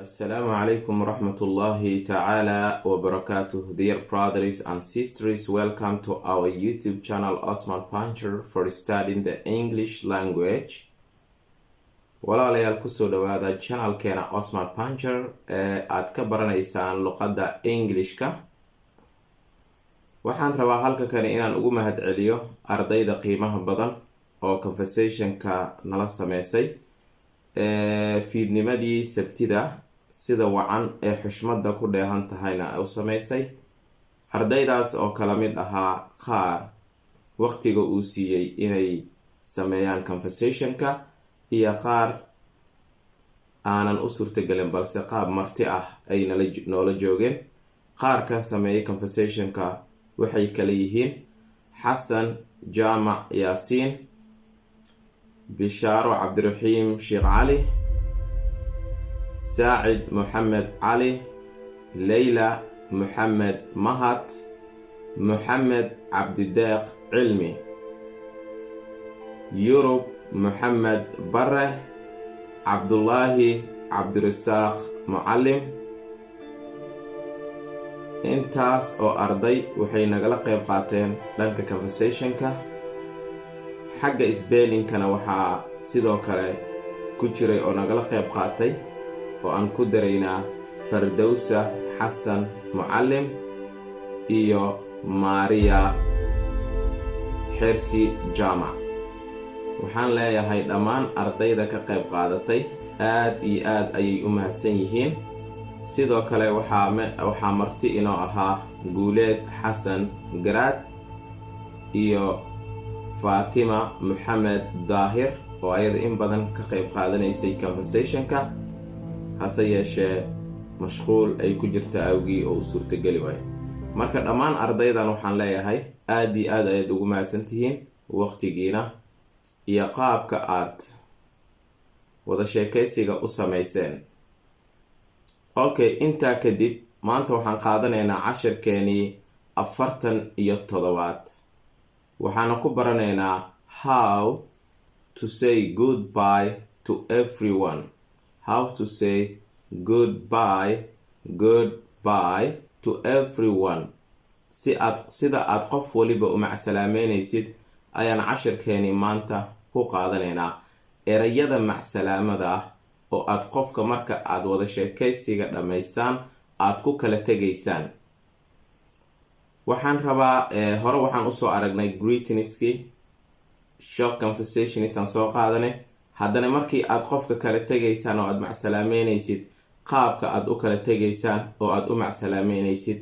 Assalamu alaikum warahmatullahi ta'ala wa barakatuh. Dear brothers and sisters, welcome to our YouTube channel Osman Puncher for studying the English language. Walaalayaal, kusoo dhawaada channelkeena Osman Puncher ee aad ka baranaysaan luqadda Englishka. Waxaan rabaa halka kale inaan ugu mahadceliyo ardayda qiimaha badan oo conversationka nala sameysay fiidnimadii Sabtida, sida wacan ee xushmadda ku dheehan tahayna u sameysay. Ardaydaas oo kala mid ahaa qaar waqtiga uu siiyey inay sameeyaan conversationka iyo qaar aanan u suurtagelin, balse qaab marti ah ay nala noola joogeen. Qaar ka sameeyay conversationka waxay kala yihiin Xasan Jaamac Yaasiin, Bishaaro Cabdiraxiim Sheekh Cali, Saacid Moxamed Cali, Leyla Moxamed Mahad, Moxamed Cabdideeq Cilmi, Yurub Moxamed Bare, Cabdulaahi Cabdirasaaq Mucalim. Intaas oo arday waxay nagala qeyb qaateen dhanka conversationka. Xagga spellingkana waxaa sidoo kale ku jiray oo nagala qeyb qaatay oo aan ku daraynaa Fardowsa Xasan Mucalim iyo Maariya Xersi Jaamac. Waxaan leeyahay dhammaan ardayda ka qayb qaadatay aad iyo aad ayay u mahadsan yihiin. Sidoo kale waxaa marti inoo ahaa Guuleed Xasan Garaad iyo Faatima Maxamed Daahir oo ayada in badan ka qayb qaadanaysay conversationka, hase yeeshee mashquul ay ku jirta awgii oo u suurtageli waayo. Marka dhammaan ardaydan waxaan leeyahay aad iyo aad ayaad ugu mahadsantihiin waqtigiina iyo qaabka aad wada sheekaysiga u sameyseen. Okay, intaa kadib maanta waxaan qaadanaynaa cashirkeenii 47aad. Waxaana ku baranaynaa how to say goodbye to everyone, how to say goodbye, goodbye to everyone. Si aad sida aad qof waliba u macsalaameynaysid ayaan cashirkeenii maanta ku qaadanaynaa, erayada macsalaamada ah oo aad qofka marka aad wada sheekaysiga dhammaysaan aad ku kala tegaysaan. Waxaan rabaa, hore waxaan usoo aragnay greetingskii, short conversations aan soo qaadanay. Haddana markii aad qofka kala tegaysaan oo aad macsalaameynaysid, qaabka aad u kala tegaysaan oo aad u macsalaameynaysid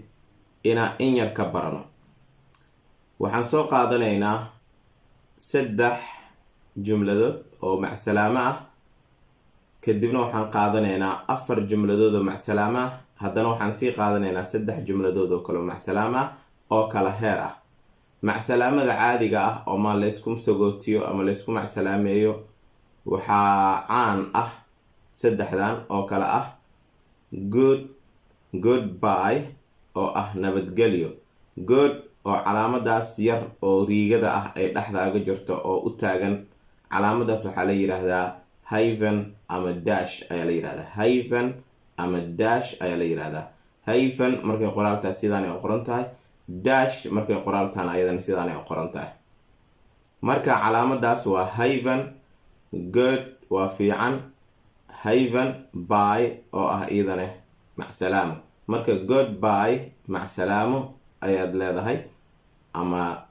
inaa in yar ka barano. Waxaan soo qaadanaynaa saddex jumladood oo macsalaamo ah, kadibna waxaan qaadanaynaa afar jumladood oo macsalaamo ah, haddana waxaan sii qaadanaynaa saddex jumladood oo kale oo macsalaamo ah oo kala heer ah. Macsalaamada caadiga ah oo ma laysku sagootiyo ama laysku macsalaameeyo waxaa caan ah saddexdan oo kale ah: good, goodbye oo ah nabadgelyo, good oo calaamadaas yar oo riigada ah ay dhexda aga jirto oo u taagan. Calaamadaas waxaa la yidhaahdaa hyphen ama dash ayaa la yihahdaa, hyphen ama dash ayaa la yihahdaa. Hyphen markay qoraaltaas sidaan ay u qoran tahay, dash markay qoraaltaan ayadana sidaan ay u qoran tahay. Marka calaamadaas waa hyphen. Good waa fiican, hyphen bye oo ah iyadane macsalaamo. Marka goodbye, macsalaamo ayaad leedahay ama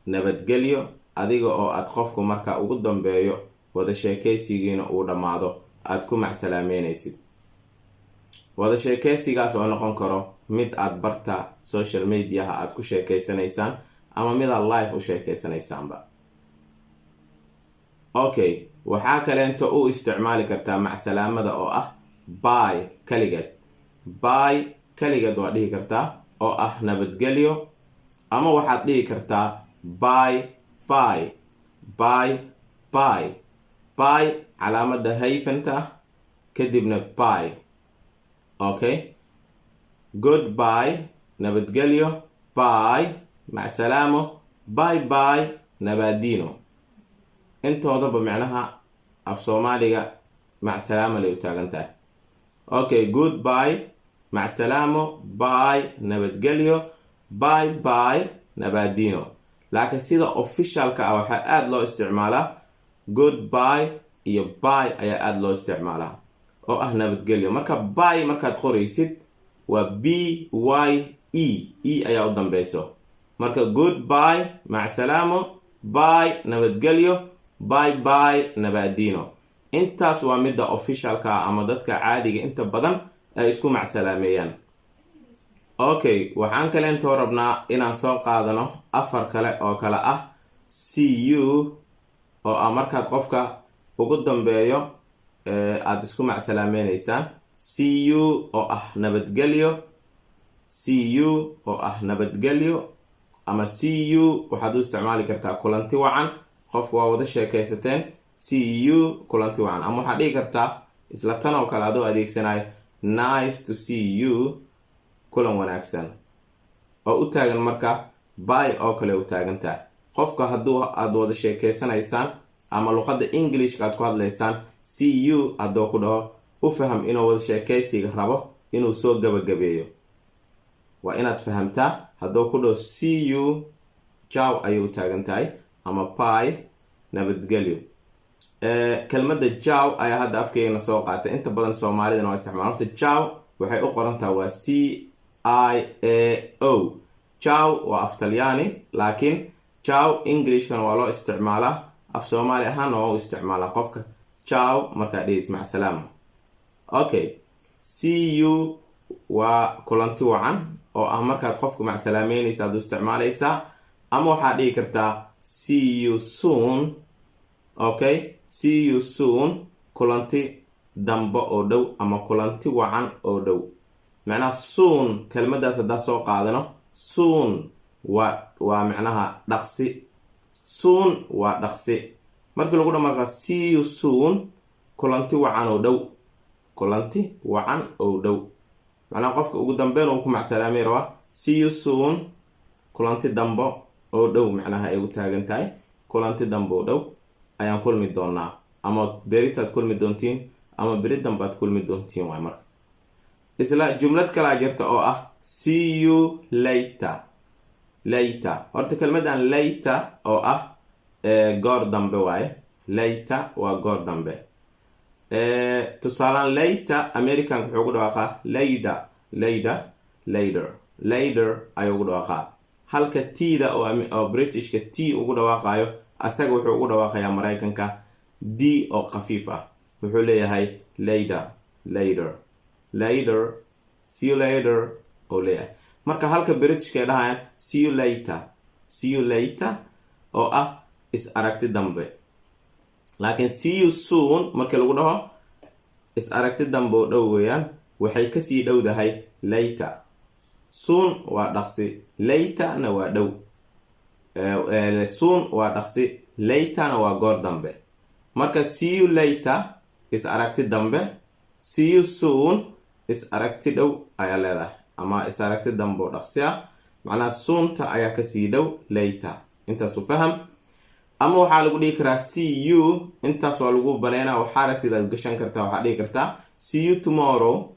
nabadgelyo, adiga oo aad qofku marka ugu dambeeyo wada sheekaysigiina uu dhammaado aad ku macsalaameynaysid. Wada sheekaysigaas oo noqon karo mid aad barta social mediaha aad ku sheekeysanaysaan ama mid aad live u sheekeysanaysaanba. Okay, waxaa kaleento u isticmaali kartaa macsalaamada oo ah bye kaligeed. Bye kaligeed waa dhihi kartaa oo ah nabadgelyo, ama waxaad dhihi kartaa bye bye, bye bye, bye calaamada hyphenta ah kadibna bye. Okay, goodbye nabadgelyo, bye macsalaamo, bye bye nabadino. Intoodaba micnaha af Soomaaliga macsalaama lay u taagan tahay. Okay, goodbye macsalaamo, bye nabadgelyo, bye bye nabaadino. Laakiin sida officialka ah waxaa aada loo isticmaalaa goodbye iyo bye ayaa aada loo isticmaalaa, oo ah nabadgelyo. Marka bye markaad qoraysid waa BYE, E ayaa u dambeyso. Marka goodbye macsalaamo, bye nabadgelyo, bye bye nabaadino. Intaas waa midda officialka ah ama dadka caadiga inta badan ay isku macsalaameeyaan. Okay, waxaan kaleentoo rabnaa inaan soo qaadano afar kale oo kale ah: see you, oo ah markaad qofka ugu dambeeyo aada isku macsalaameyneysaa. See you oo ah nabadgelyo, see you oo ah nabadgelyo, ama see you waxaad u isticmaali kartaa kulanti wacan. Qofka waa wada sheekaysateen, see you, kulanti wacan. Ama waxaad dhihi kartaa isla tan oo kale adoo adeegsanayo "nice to see you", kulan wanaagsan, oo u taagan marka bye oo kale u taagantahay. Qofka hadduu aada wada sheekeysanaysaan ama luqadda Englishka aad ku hadlaysaan, "see you" hadduu ku dhaho, u faham inuu wada sheekaysiga rabo inuu soo gabagabeeyo. Waa inaad fahamtaa hadduu ku dhaho "see you", ciao ayay u taagan tahay, ama bye, nabadgelyo. Kelmadda ciao ayaa hadda afkeygana soo qaatay, inta badan Soomaalidana waa isticmaal. Horta ciao waxay u qorantaha waa CIAO. Ciao waa af Talyaani, laakiin ciao Englishkana waa loo isticmaalaa, af Soomaali ahaanna waa u isticmaalaa. Qofka ciao markaa dhehis, macsalaama. Okay, see you waa kulanti wacan, oo ah markaad qofku macsalaameynaysa aad u isticmaalaysaa. Ama waxaad dhihi kartaa "see you soon". Okay, "see you soon", kulanti dambe oo dhow ama kulanti wacan oo dhow. Macnaha soon, kelmadaas haddaa soo qaadano, soon waa macnaha dhaqsi. Soon waa dhaqsi. Markii lagu dhamarkaa "see you soon", kulanti wacan oo dhow, kulanti wacan oo dhow. Macnaha qofka ugu dambeyn uu ku macsalaamay rabaa, "see you soon", kulanti dambo oo dhow. Macnaha ay u taagan tahay kulanti dambe oo dhow ayaan kulmi doonaa, ama beritaad kulmi doontiin, ama beri dambaad kulmi doontiin waay. Marka isla jumlad kalaa jirta oo ah "see you later". Later, horta kelmadan later oo ah goor dambe waaye. Later waa goor dambe. Tusaalaan later Americanka wuxuu ugu dhawaaqaa later, later, later, later ayuu ugu dhawaaqaa, halka T-da oo Britishka T ugu dhawaaqayo, asaga wuxuu ugu dhawaaqayaa Maraykanka D oo khafiif ah. Wuxuu leeyahay later, later, later, "see you later" oo leeyahay. Marka halka Britishka ay dhahayaan "see you later", "see you later" oo ah is aragti dambe. Laakiin "see you soon" markii lagu dhaho, is aragti dambe oo dhow weeyaan, waxay kasii dhowdahay later. Soon waa dhaqsi, laterna waa dhow. Soon waa dhaqsi, laterna waa goor dambe. Marka "see you later" is aragti dambe, "see you soon" is aragti dhow ayaa leedahay, ama is aragti dambe oo dhaqsi ah. Macnaha soonta ayaa kasii dhow later. Intaasu faham. Ama waxaa lagu dhihi karaa "see you", intaas waa lagu baneynaa, waxaa aragtid aad gashan kartaa. Waxaa dhihi kartaa "see you tomorrow",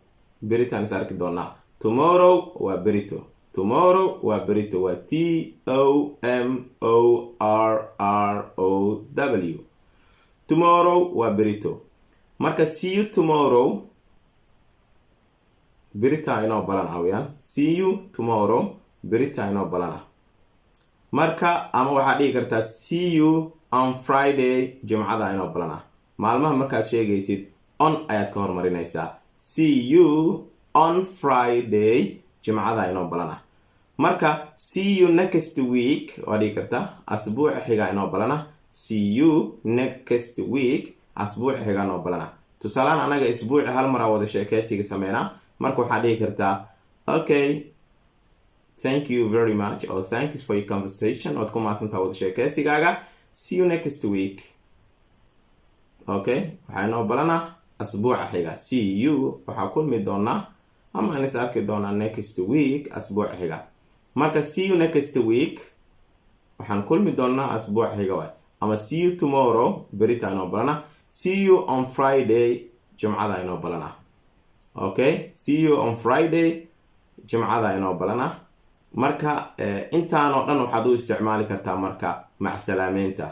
beritaan is arki doonaa. Tomorrow waa berito, tomorrow waa berito, waa TOMORROW. Tomorrow waa berito. Marka "see you tomorrow", berita inoo balan ah weyaan. "See you tomorrow", berita inoo balan ah. Marka ama waxaad dhihi kartaa "see you on Friday", jimcada inoo balan ah. Maalmaha markaad sheegaysid "on" ayaad ka hormarinaysaa. "See you on Friday", jimcada inoo balan ah. Marka "see you next week" waa dhihi kartaa, asbuuca xigaa inoo balan ah. "See you next week", asbuuca xigaa inoo balan ah. Tusaalaan anaga isbuuci hal maraa wada sheekeysiga sameynaa. Marka waxaad dhihi kartaa "okay, thank you very much" or "thanks for your conversation", waad ku mahadsantaha wada sheekeysigaaga, "see you next week". Okay, waxaa inoo balanah asbuuca xiga. "See you", waxaa kulmi doonaa ama aan is arki doonaa "next week", asbuuca xiga. Marka "see you next week", waxaan kulmi doonaa asbuuca xiga waay. Ama "see you tomorrow", berita inoo balana. "See you on Friday", jumcada inoo balana. Okay, see you on Friday, Jimcada inoo balan ah. Marka intaanoo dhan waxaad u isticmaali kartaa marka macsalaameynta.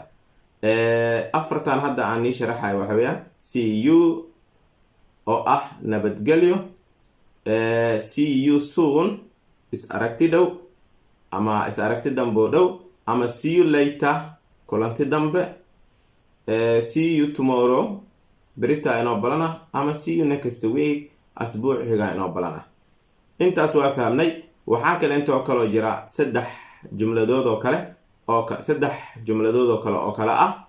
Afartan hadda aan nii sharaxayo waxa weeyaan see you oo ah nabadgelyo, see you soon, is aragti dhow ama is aragti damboo dhow, ama see you later, kulanti dambe, see you tomorrow, berita inoo balan ah, ama see you next week, asbuuc xiga inoo balan ah. Intaas waa fahmnay. Waxaa kale intoo kaloo jira saddex jumladood oo kale, oo saddex jumladood oo kale ah.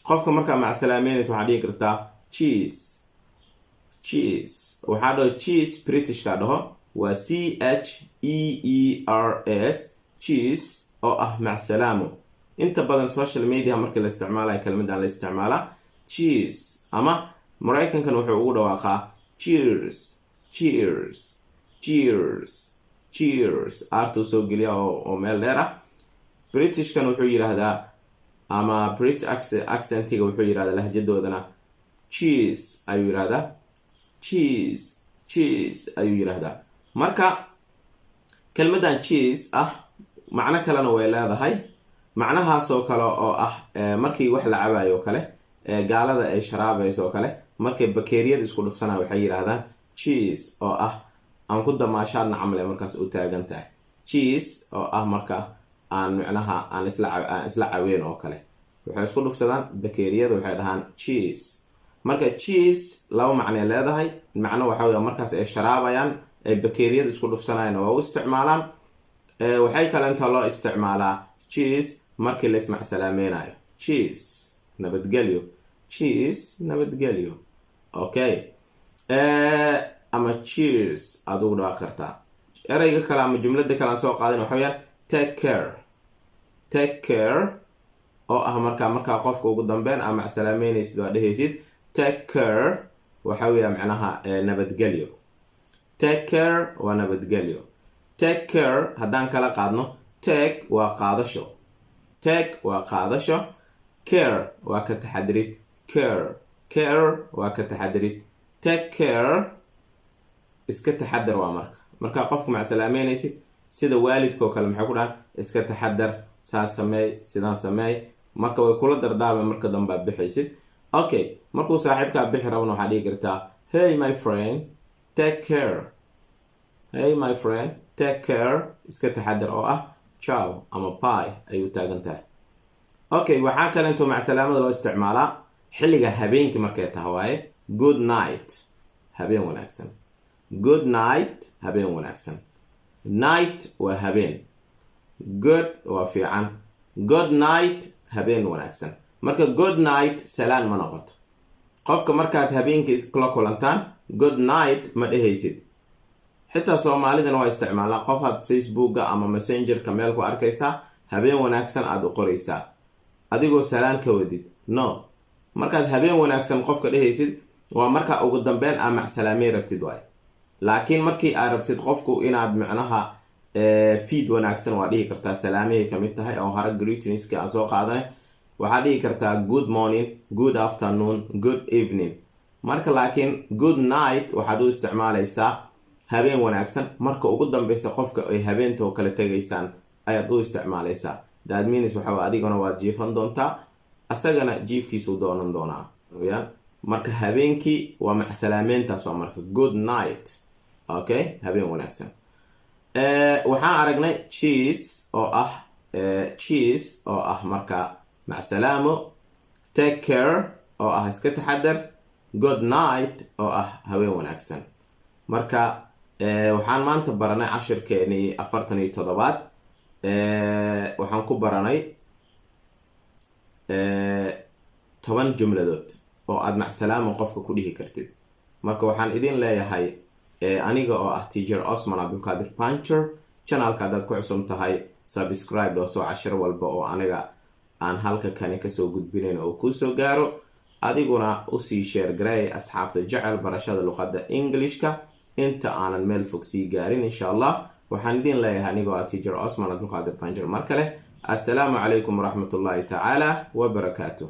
Qofka markaa macsalaameynaysa waxaa dhihi kartaa cheers. Cheers waxaa dhaho, cheers Britishka dhaho, waa cheers, cheers oo ah macsalaamo. Inta badan social media markii la isticmaalayo kelmadan la isticmaalaa cheers, ama Maraykankan wuxuu ugu dhawaaqaa cheers, cheers, cheers, cheers, aartuu soo geliya oo meel dheer ah. Britishkan wuxuu yidhaahdaa, ama British accentiga wuxuu yidhahdaa, lahjadoodana cheers ayuu yidhahdaa, cheers, cheers ayuu yidhaahdaa. Marka kelmaddan cheers ah macno kalena way leedahay, macnahaasoo kale oo ah markii wax la cabayo oo kale, gaalada ay sharaabayso oo kale, markay bakeeriyada isku dhufsanaya waxay yidhaahdaan cheers, oo ah aan ku damaashaadna camle markaas u taagan tahay. Cheers oo ah marka aan micnaha aan isla caweyn oo kale, waxay isku dhufsadaan bakeeriyada, waxay dhahaan cheers. Marka cheers laba macnay leedahay. Macno waxa wey markaas ay sharaabayaan, ay bakeeriyada isku dhufsanayaan, waa u isticmaalaan. Waxay kalenta loo isticmaalaa cheers markii la ismacsalaameynaayo. Cheers, nabadgelyo, cheers, nabadgelyo. Okay, ama cheers aad ugu dhawaaqi kartaa. Ereyga kale ama jumlada kale aan soo qaadin waxa weyaan take care. Take care oo ah markaa qofka ugu dambeyn ama macsalaameynaysid waa dhehaysid take care, waxa weeya macnaha nabadgelyo. Take care waa nabadgelyo. Take care haddaan kala qaadno, take waa qaadasho, take waa qaadasho, care waa ka taxadirid, care, care waa ka taxadirid. Take care, iska taxadar waa markaa qofka macsalaameynaysid. Sida waalidkoo kale maxay ku dhahan? Iska taxadar, saas sameey, sidaan sameey. Marka way kula dardaarmay marka dambaa bixaysid. Okay, markuu saaxiibkaa bixi rabana waxaa dhihi kartaa, "Hey my friend, take care. Hey my friend, take care," iska taxadar oo ah ciao ama bye ayuu taagan tahay. Okay, waxaa kalento macsalaamada loo isticmaalaa xilliga habeenkii markay tahay waaye good night, habeen wanaagsan. Good night, habeen wanaagsan. Night waa habeen, good waa fiican. Good night, habeen wanaagsan. Marka good night salaan ma noqoto. Qofka markaad habeenkii iskula kulantaan good night ma dhehaysid. Xitaa Soomaalidana waa isticmaalaa. Qof aad Facebooka ama Messengerka meel ku arkaysaa, habeen wanaagsan aada u qoraysaa adigoo salaan ka wadid. No, markaad habeen wanaagsan qofka dhehaysid waa marka ugu dambeyn aa macsalaamey rabtid waay. Laakiin markii aad rabtid qofku inaad micnaha feed wanaagsan, waa dhihi kartaa, salaamahay kamid tahay oo hore greetingska aan soo qaadanay. Waxaad dhihi kartaa good morning, good afternoon, good evening. Marka laakiin good night waxaad u isticmaalaysaa habeen wanaagsan. Marka ugu dambeysa qofka ay habeentoo kale tegaysaan ayaad u isticmaalaysaa. That means waxa adiguna waad jiifan doontaa, asagana jiifkiisuu doonan doonaa weyaan. Marka habeenkii waa macsalaameyntaas, waa marka good night. Okay, habeen wanaagsan. Waxaan aragnay cheers oo ah, cheers oo ah marka macsalaamo, take care oo ah iska taxadar, good night oo ah habeen wanaagsan. Marka waxaan maanta baranay cashirkeenii 47aad. Waxaan ku baranay 10 jumladood oo aada macsalaamo qofka ku dhihi kartid. Marka waxaan idin leeyahay aniga oo ah Teacher Osman Cabdulqaadir Puncher, channelka haddaad ku cusub tahay subscribe oo soo cashir walba oo aniga aan halka kani kasoo gudbinayn oo kuusoo gaaro. Adiguna usii share gareey asxaabta jecel barashada luqadda Englishka. Inta aanan meel fog sii gaarin, insha Allah, waxaan idin leeyahay anigoo ah Teacher Osman Cabdulqaadir Puncher mar kale, assalaamu calaykum waraxmatullaahi tacaala wabarakaatu.